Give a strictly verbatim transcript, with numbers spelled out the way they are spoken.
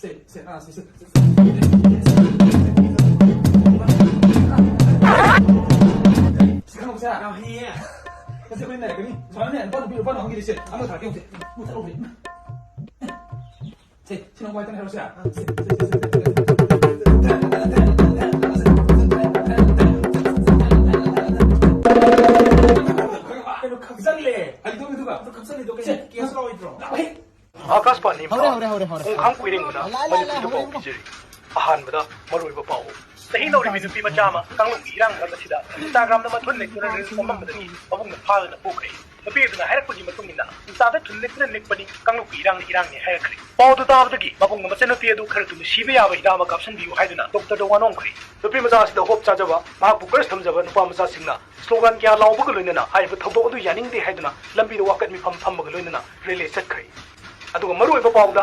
ꯁꯦ, ꯁꯦ, ꯑꯥ, ꯁꯦ, ꯁꯦ, ꯁꯦ꯫ ꯁꯤ ꯈꯪꯍꯧꯁꯦ꯫ ꯌꯥꯝ ꯍꯩꯌꯦ꯫ ꯉꯁꯤ ꯑꯩꯈꯣꯏ ꯅꯥꯏꯔꯛꯀꯅꯤ꯫ ꯁꯨꯃꯥꯏꯅꯅꯦ, ꯅꯨꯄꯥ ꯅꯨꯄꯤ, ꯅꯨꯄꯥꯅ ꯍꯪꯈꯤꯗꯣꯏꯁꯦ꯫ ꯑꯃ ꯊꯥꯔꯛꯀꯦ ꯌꯦꯡꯉꯨꯁꯦ꯫ ꯃꯨꯊꯠꯍꯧꯁꯦ꯫ ꯁꯦ, ꯁꯤ ꯅꯪ ꯋꯥꯏꯇꯅ ꯍꯥꯏꯔꯣꯁꯦ꯫ ꯁꯦ, ꯁꯦ, ꯁꯦ, ꯁꯦ, ꯁꯦ꯫ ꯀꯩꯅꯣ ꯈꯛꯆꯜꯂꯦ꯫ ꯑꯩ ꯇꯧꯔꯤꯗꯨꯒ꯫ ꯑꯗꯨ ꯈꯛꯆꯜꯂꯤꯗꯣ ꯀꯩꯅꯣ? ꯁꯦ, ꯀꯦꯁ ꯂꯥꯎꯔꯣꯏꯗ꯭ꯔꯣ? ꯂꯥꯛꯑꯣꯍꯦ꯫ ꯑꯥꯀꯥꯁꯕꯥꯅꯤ ꯍꯧꯔꯦ, ꯍꯧꯔꯦ, ꯍꯧꯔꯦ, ꯍꯧꯔꯦ꯫ ꯄꯨꯡꯈꯥꯡ ꯀꯨꯏꯔꯦꯡꯕꯅ ꯂꯥ, ꯂꯥ, ꯂꯥ, ꯃꯅꯤꯄꯨꯔꯗ ꯍꯧꯔꯦ, ꯄꯥꯎ ꯍꯧꯔꯦ꯫ ꯄꯤꯖꯔꯤ꯫ ꯑꯍꯥꯟꯕꯗ ꯃꯔꯨꯑꯣꯏꯕ ꯄꯥꯎ꯫ ꯆꯍꯤ ꯅꯧꯔꯤꯕꯤ ꯅꯨꯄꯤ ꯃꯆꯥ ꯑꯃ ꯀꯥꯡꯂꯨꯞꯀꯤ ꯏꯔꯥꯡ ꯃꯔꯛ ꯑꯁꯤꯗ Instagram-ꯗ ꯃꯊꯨꯟ ꯂꯦꯛꯇꯨꯅ reels ꯅꯝꯃꯝꯕꯗꯒꯤ ꯃꯕꯨꯡꯅ ꯐꯥꯗꯨꯅ ꯄꯨꯈ꯭ꯔꯦ꯫ ꯅꯨꯄꯤ ꯑꯗꯨꯅ ꯍꯥꯏꯔꯛꯄꯒꯤ ꯃꯇꯨꯡ ꯏꯟꯅ ꯏꯟꯁꯇꯥꯗ ꯊꯨꯟ ꯂꯦꯛꯇꯨꯅ ꯅꯤꯛꯄꯅꯤ, ꯀꯥꯡꯂꯨꯞꯀꯤ ꯏꯔꯥꯡꯅ ꯏꯔꯥꯡꯅꯤ ꯍꯥꯏꯔꯛꯈ꯭ꯔꯦ꯫ ꯄꯥꯎꯗꯨ ꯇꯥꯕꯗꯒꯤ ꯃꯕꯨꯡꯅ ꯃꯆꯟꯅꯨꯄꯤ ꯑꯗꯨ ꯈꯔ ꯊꯨꯅ ꯁꯤꯕ ꯌꯥꯕ ꯍꯤꯗꯥꯛ ꯑꯃ ꯀꯥꯞꯁꯤꯟꯕꯤꯌꯨ ꯍꯥꯏꯗꯨꯅ ꯗꯣꯛꯇꯔꯗ ꯋꯥꯅꯣꯝꯈ꯭ꯔꯦ꯫ ꯅꯨꯄꯤ ꯃꯆꯥ ꯑꯁꯤꯗ ꯍꯣꯞ ꯆꯥꯖꯕ, ꯃꯍꯥꯛꯄꯨ crush ꯊꯝꯖꯕ ꯅꯨꯄꯥ ꯃꯆꯥꯁꯤꯡꯅ slogan ꯀꯌꯥ ꯂꯥꯎꯕꯒ ꯂꯣꯏꯅꯅ ꯍꯥꯏꯔꯤꯕ ꯊꯧꯗꯣꯛ ꯑꯗꯨ ꯌꯥꯅꯤꯡꯗꯦ ꯍꯥꯏꯗꯨꯅ ꯂꯝꯕꯤꯗ ꯋꯥꯀꯠ ꯃꯤꯐꯝ ꯐꯝꯕꯒ ꯂꯣꯏꯅꯅ rally ꯆꯠꯈ꯭ꯔꯦ꯫ ꯑꯗꯨꯒ ꯃꯔꯨꯑꯣꯏꯕ ꯄꯥꯎꯗ